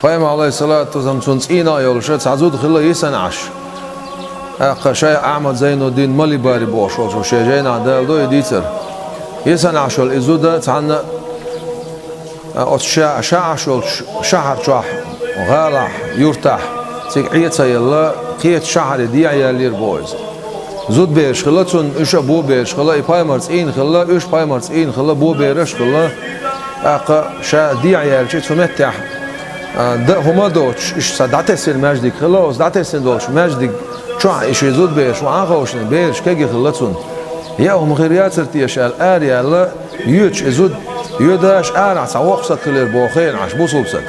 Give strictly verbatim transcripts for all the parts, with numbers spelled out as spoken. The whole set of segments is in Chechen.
Пайхамар, Ӏалайхиссалату вассалам, цунна цӀийнах йолуш цхьа зуда хилла йисина Ӏаш. ТӀаккха шайх Ахьмад Зайнуддин Малибари бохуш волчо шен жайнахь даладо и дийцар. Йисина Ӏаш йолу и зуда цхьанна а, оцу ша, ша Ӏаш йолчу шахьар чохь, гӀалахь, юьртахь, цига Ӏен ца елла, кхечу шахьаре дехьа яьллера боху иза. Зудабераш хилла цунна, уьш а бобераш хилла, и пайхамар цӀийнах хилла, уьш пайхамар цӀийнах хилла, бобераш а хилла. ТӀаккха ша дехьа яьлча цу меттехь, а, дан хӀума а доцуш, иштта цхьа дӀатесна маьждиг хилла, оцу дӀатесна долчу маьждиг чохь и ши зудабераш вахьа а ховшийна, бераш кегий хилла цунна. Яа хӀума хир яцара теша аьлла, араяьлла, йоьдуш и зуда, йоьдуш арахь цхьа воккха стаг хилира боху хиъна Ӏаш, бусулба стаг.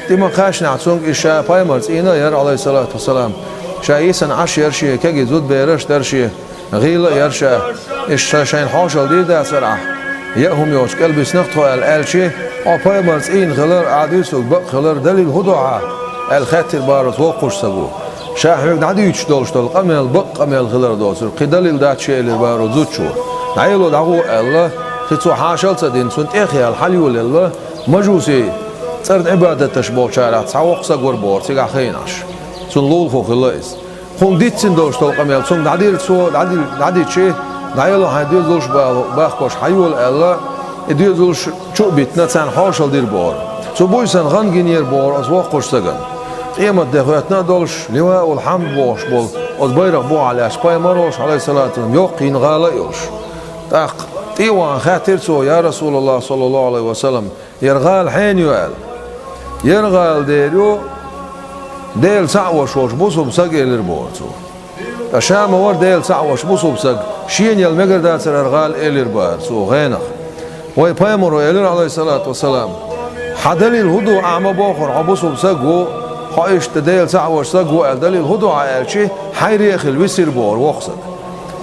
ТӀе ма-кхаьчнехь цуьнга иза ша пайхамар цӀийнах яра, Ӏалайхиссалату вассалам, ша йисина Ӏаш яра, шен кегий зудабераш а дара шен. ГӀийла а яра ша, иштта ша шайна хьошалла дийр дацара ахь, яа хӀума йоцуш кӀелбиснах тхо аьлла аьлча, хьо пайхамар цӀийнах хилар, ахь дуьйцург бакъ хилар далил хӀун ду хьан? Аьлла хаьттира боху оцу воккхачу стага. Ша хьоьга дӀадуьйцуш долуш долу къамел бакъ къамел хилар доцург, кхин далил дац шен, элира боху оцу зудчо. ДӀаело дӀагӀо аьлла, кхин цо хьошалла ца дина, цунна тӀехъяьлла хьалайолаелла, мажусий цӀарна Ӏибадат деш болчарах цхьа воккха стаг вара боху цигахь хиъна Ӏаш. Цунна лулахо хилла иза. Кхунна дийцина долуш долу къамел цуьнга дӀадира цо, дӀади-, дӀадичи, дӀаело хьайн доьзалш а бахкош хьайола аьлла, и доьзалш чу а битина, царна хьошалла дира боху. Цу буьйсанна гӀан гинера боху оцу воккхачу стагана. Къематде хӀоьттина а долуш, Ливаул Хьамд бохуш болу оцу байракх бухахь лаьтташ пайхамар а волуш, Ӏалайхиссалату вассалам, йоккха йина гӀала а йолуш. ТӀаккха тӀе а вахана хаьттира цо: «Я Расулаллах, саллаллаху Ӏалайхи ва саллам, яра гӀала хьенан ю?» — аьлла. «Яра гӀала дера ю, Дела цхьаъ веш волчу бусулба стаг», — элира боху цо. Ткъа ша ма вара Дела цхьаъ веш бусулба стаг, шена яла мегар дацара хӀара гӀала, элира боху цо гӀенах. Вайн пайхамаро элира, Ӏалайхиссалату вассалам: «Хьан далил хӀун ду, ахь ма бохура, хьо бусулба стаг ву, хьо иштта Дела цхьаъ веш стаг ву аьлла, далил хӀун ду хьан?» — аьлча, хьайре а хилла висира бохура воккха стаг.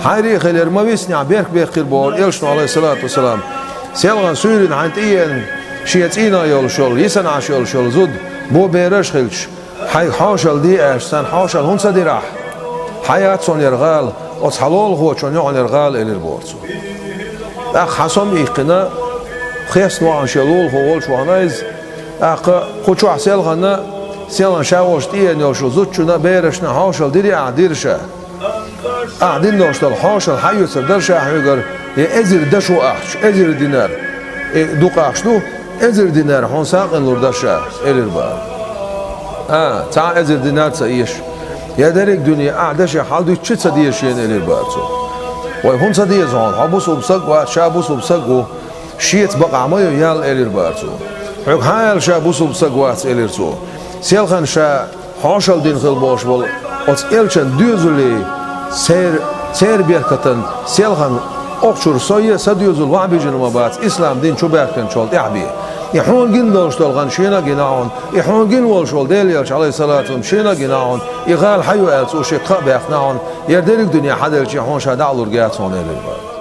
Хьайре а хилира, ма виснехь беркат бехкира бохура элчано, Ӏалайхиссалату вассалам. Селхана суьйранна хьайна тӀееана шен цӀийнах йолуш йолу, йисина Ӏаш йолуш йолу зуда, бобераш а хилча, хьайга хьошалла де аьлча, царна хьошалла хӀунда ца дира ахь? Хьан яц хьуна яра гӀала, оцу хьан лулахочунна ю хьуна яра гӀала, элира боху цо. ТӀаккха хьан сом иккхина, хестна вахана шен лулахо волчу вахана иза, тӀаккха кху чохь селхана, селхана ша волчу тӀееана йолчу зудчунна, берашна хьошалла дирий ахь? Дира ша. Ахь дина долуш долу хьошалла хьан оьцур дара ша хьоьгара, я эзар дашо ахча, эзар динар, и дукха ахча ду, эзар динар хьуна сагӀина лур дара ша, элира боху. А, цхьа а эзар динар ца эша. Я дерриг дуьне ахь дашех хьалдуьтуш а ца деза шена, элира боху цо. Вай, хӀунда ца деза хьуна? Хьо бусулба стаг вац, ша бусулба стаг ву. Шеца бакъахь ма ю ял, элира боху цо. Хьоьга хьан аьлла ша бусулба стаг вац, элира цо. Селхана ша хьошалла дина хилла болуш болу оцу элчан доьзале, цер-, церан беркатан селхана окхучуьра со а, сан доьзал ваха бижина ма бац, ислам дин чу баьхкинчул тӀаьхьа бен. И хьуна гина долуш долу гӀан шена а гина хьуна, и хьуна гина волуш волу Делан элча, Ӏалайхиссалату вассалам, шена а гина хьуна, и гӀала хьан ю аьлла цо шега кхаъ баьккхина хьуна, яра дерриг дуьне хьан делча хьуна ша дӀа а лур яц хьуна, элира боху.